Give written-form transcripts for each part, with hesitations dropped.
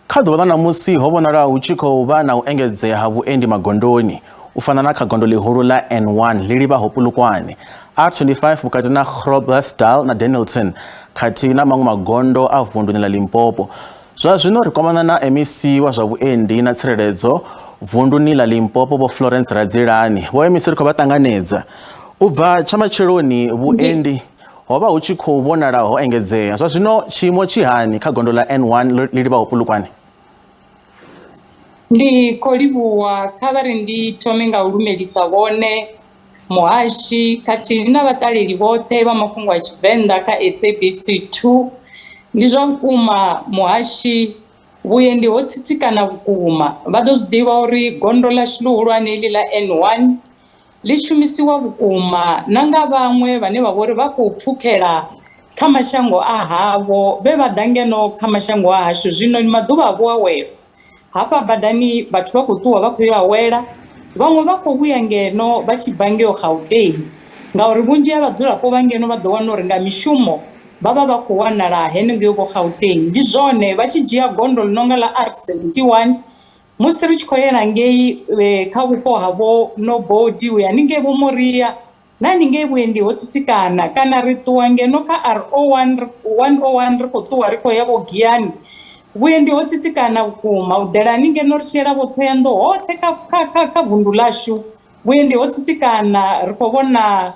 Kha ḓuvha ḽa ṋamusi ho vhonala hu tshi khou vha na u engedzea ha vhuendi magondoni u fana na kha gondo ḽihulu ḽa N1 ḽi livhaho Polokwane, R25 vhukati na Groblersdal na Dennilton khathihi na maṅwe magondo a vunduni ḽa Limpopo. Zwa zwino ri kwamana na MEC wa zwa vhuendi na tsireledzo vunduni ḽa Limpopo Vho Florence Radzilani. Vho MEC ri khou vha ṱanganedza. U bva tsha matsheloni vhuendi ho vha hu tshi khou vhonala ho engedzea. Zwa zwino tshiimo tshi hani kha gondo ḽa N1 ḽi livhaho Polokwane? Ndi khou livhuwa kha vha ri ndi thome nga u lumelisa vhone muhashi khathihi na vhaṱaleli vhoṱhe vha mafhungo a Tshivenḓa kha SABC 2. Ndi zwa vhukuma muhashi vhuendi ho tsitsikana vhukuma. Vha ḓo zwi ḓivha uri gondo ḽashu ḽihulwane iḽi ḽa N1 ḽi shumisiwa vhukuma na nga vhaṅwe vhane vha vhori vha khou pfukhela kha mashango a havho vhe vha ḓa ngeno kha mashango a hashu. Zwino ndi maḓuvha a vhuawelo hafha badani vhathu vha khou ṱuwa vha khou yo awela, vhaṅwe vha khou vhuya ngeno vha tshi bva ngeo Gauteng ngauri vhunzhi ha vhadzulapo vha ngeno vha ḓo wana uri nga mishumo vha vha vha khou wanala henengei vho Gauteng. Ndi zwone vha tshi dzhia gondo ḽi no nga ḽa R71 musi ri tshi khou yela ngei kha vhupo ha vho Nobodi u ya haningei vho Moria na haningei vhuendi ho tsitsikana kana ri ṱuwa ngeno kha R01 101 ri khou ṱuwa ri khou ya vho Giyani vhuendi ho tsitsikana vhukuma u ḓela haningei ri tshi yela vho Thohoyandou hoṱhe kha kha kha kha vundu ḽashu vhuendi ho tsitsikana ri khou vhona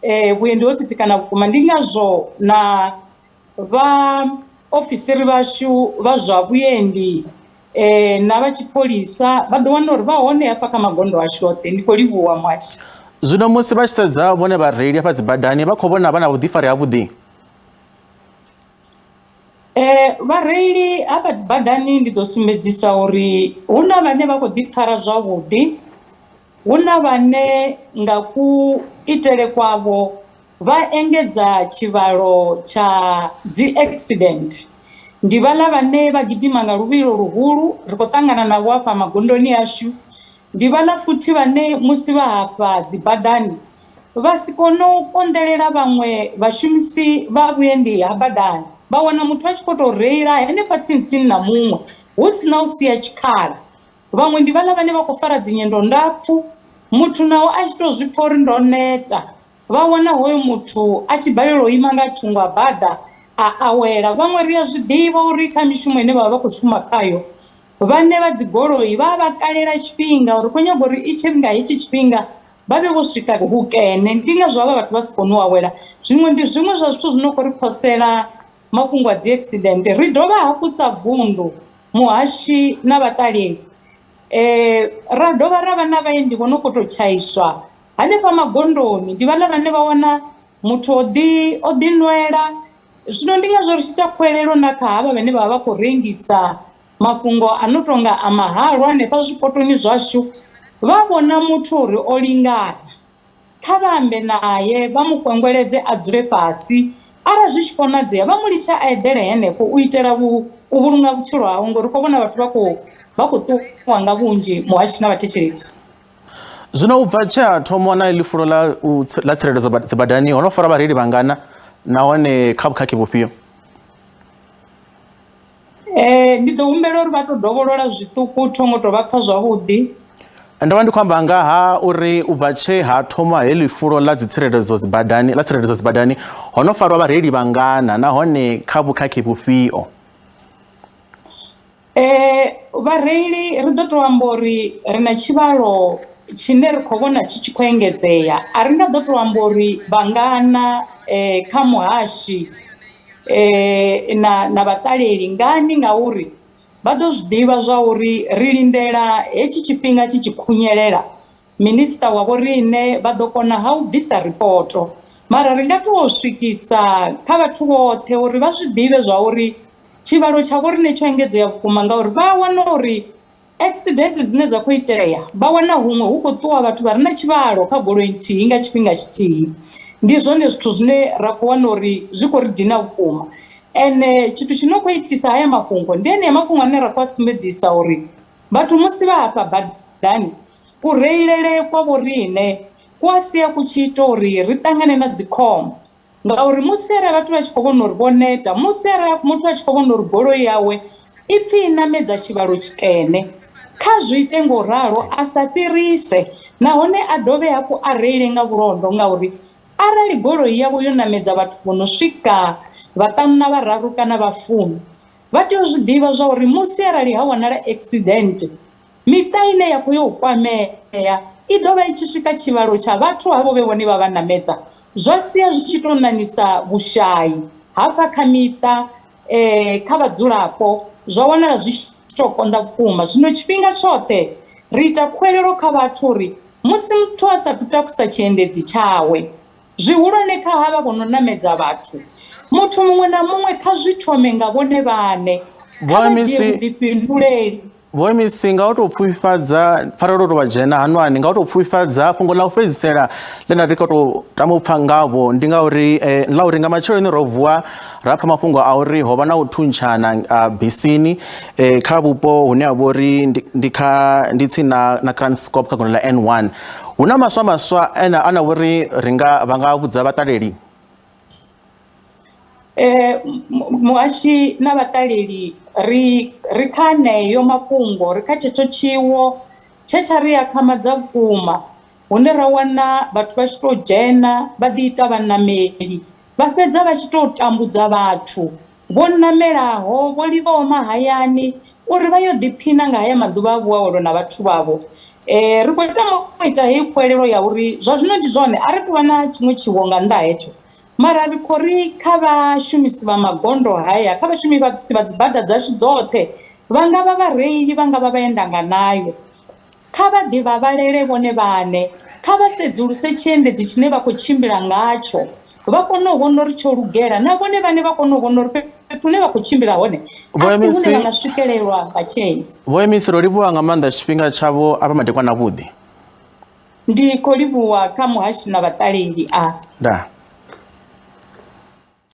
vhuendi ho tsitsikana vhukuma ndi ngazwo na vha ofisiri vhashu vha zwa vhuendi na vha tshipholisa vha ḓo wana uri vha hone hafha kha magondo ashu oṱhe. Ndi khou livhuwa muhashi. Zwino musi vha tshi sedza vhone vhareili hafha dzi badani vha khou vhona vha na vhuḓifari havhuḓi? Vhareili hafha dzi badani ndi ḓo sumbedzisa uri hu na vhane vha khou ḓi pfara zwavhuḓi, hu na vhane nga kuitele kwavho Vha engedza tshivhalo tsha dzi accident. Ndi vhaḽa vhane vha gidima nga luvhilo luhulu, ri khou ṱangana navho hafha magondoni ashu. Ndi vhaḽa futhi vhane musi vha hafha dzi badani vha si kone u konḓelela vhaṅwe vhashumisi vha vhuendi ha badani. Vha wana muthu a tshi khou tou reila henefha tsini tsini na muṅwe hu si na u sia tshikhala. Vhaṅwe ndi vhaḽa vhane vha khou fara dzi nyendo ndapfu, muthu naho a tshi tou zwi pfha uri ndo neta Vha wana hoyo muthu a tshi balelwa u ima nga thungo ha bada a awela. Vhaṅwe ri a zwi ḓivha uri kha mishumo ine vha vha vha khou shuma khayo vhaṋe vha dzi goloi vha vha kalela tshifhinga uri khou nyaga uri i tshi ri nga hetshi tshifhinga vha vhe vho swika hukene. Ndi ngazwo havha vhathu vha si koni u awela. Zwiṅwe ndi zwiṅwe zwa zwithu zwino khou ri khosela mafhungo a dzi accident. Ri dovha hafhu sa vunḓu, muhashi na vhaṱaleli ra dovha ra vha na vhaendi vho no khou tou tshaiswa Hanefha magondoni ndi vhaḽa vhane vha wana muthu o ḓi o ḓi nwela, zwino ndi ngazwo ri tshi ita khuwelelo na kha havha vhane vha vha vha khou rengisa mafhungo a no tonga a mahalwa hanefha zwipotoni zwashu, vha vhona muthu uri o lingana kha vha ambe naye vha mu kwengweledze a dzule fhasi arali zwi tshi konadzea vha mu litshe a eḓele henefho u itela u vhulunga vhutshilo hawe ngori ri khou vhona vhathu vha khou vha khou ṱuwa nga vhunzhi muhashi na vhathetshelesi. Zwino u bva tshe ha thoma na iḽi fulo ḽa u ḽa tsireledzo dzibadani ho no fara vhareili vhangana nahone kha vhukhakhi vhufhio? Ndi ḓo humbela uri vha to dovholola zwiṱuku tho ngo to vha pfa zwavhuḓi. Ndo vha ndi khou amba nga ha uri u bva tshe ha thoma heḽi fulo ḽa dzi tsireledzo dzibadani ḽa tsireledzo dzibadani ho no farwa vhareili vhangana nahone kha vhukhakhi vhufhio? Vhareili ri ḓo tou amba uri ri na tshivhalo tshine ri khou vhona tshi tshi khou engedzea, a ri nga ḓo tou amba uri vhangana kha muhashi na vhaṱaleli ngani ngauri vha ḓo zwi ḓivha zwa uri ri lindela hetshi tshifhinga tshi tshi khunyelela minisiṱa wa vho riṋe vha ḓo kona ha u bvisa ripoto mara ri nga tou swikisa kha vhathu vhoṱhe uri vha zwi ḓivhe zwa uri Tshivhalo tsha vhoriṋe tsho engedzea vhukuma ngauri vha a wana uri accident dzine dza khou itea vha wana huṅwe hu khou ṱuwa vhathu vha re na tshivhalo kha goloi nthihi nga tshifhinga tshithihi. Ndi zwone zwithu zwine ra khou wana uri zwi khou ri dina vhukuma ende tshithu tshi no khou itisa haya mafhungo ndi anea mafhungo ane ra khou a sumbedzisa uri vhathu musi vha hafha badani kureilele kwa vhoriṋe ku a sia ku tshi ita uri ri ṱangane na dzikhombo. Ngauri musi arali vhathu vha tshi khou vhona uri vho neta, musi arali muthu a tshi khou vhona uri goloi yawe Ipfi i ṋamedza tshivhalo tshikene. Kha zwi ite ngo ralo a sa fhirise nahone a dovhe hafhu a reile nga vhulondo ngauri arali goloi yavho yo ṋamedza vhathu vho no swika vhaṱanu na vhararu kana vha fumi, vha tea u zwi ḓivha zwa uri musi arali ha wanala accident, miṱa ine ya khou yo u kwamea i ḓo vha i tshi swika tshivhalo tsha vhathu havho vhe vhone vha vha ṋamedza, zwa sia zwi tshi tou ṋaṋisa vhushai hafha kha miṱa kha vhadzulapo zwa wanala zwi tshi tou konḓa vhukuma. Zwino tshifhinga tshoṱhe ri ita khuwelelo kha vhathu uri musi muthu a sathu takusa tshiendedzi tshawe, zwihulwane kha havha vho no ṋamedza vhathu, muthu muṅwe na muṅwe kha zwi thome nga vhone vhaṋe, kha vha dzhie vhuḓifhinduleli. Vho MEC, nga u tou pfufhifhadza pfarelo tou vha dzhena hanwani, nga u tou pfufhifhadza fhungo ḽa u fhedzisela ḽe nda ri khou tou tama u pfha ngavho ndi nga uri eh, ḽa uri nga matsheloni ro vuwa ra pfha mafhungo a uri ho vha na u thuntshana bisini eh, kha vhupo hune ha vha uri ndi kha ndi tsini na na Kranskop kha gondo ḽa N1. Hu na maswa maswa ane ana vhori ri nga vha nga vhudza vhaṱaleli? Muhashi na vhaṱaleli ri ri kha haneyo mafhungo ri kha tshetsho tshiwo tshe tsha ri akhamadza vhukuma hune ra wana vhathu vha tshi to dzhena vha ḓi ita vhaṋameli vha fhedza vha tshi to tambudza vhathu vho ṋamelaho vho livhaho mahayani uri vha yo ḓiphina nga haya maḓuvha a vhuawelo na vhathu vhavho. Ri khou tama u ita heyi khuwelelo ya uri zwa zwino ndi zwone a ri tu vha na tshiṅwe tshiwo nga nnḓa hetsho mara ri khou ri kha vhashumisi vha magondo haya, kha vhashumisi vha dzibada dzashu dzoṱhe, vha nga vha vhareili vha nga vha vhaendanganayo, kha vha ḓivhavhalele vhone vhaṋe, kha vha sedzuluse tshiendedzi tshine vha khou tshimbila ngatsho, vha kone u vhona uri tsho lugela, na vhone vhaṋe vha kone u vhona uri fhethu hune vha khou tshimbila hone a si hune vha nga swikelelwa nga tshiendi. Vho MEC, ro livhuwa nga maanḓa tshifhinga tshavho a vha madekwana avhuḓi. Ndi khou livhuwa kha muhashi na vhaṱaleli a. Ndaa.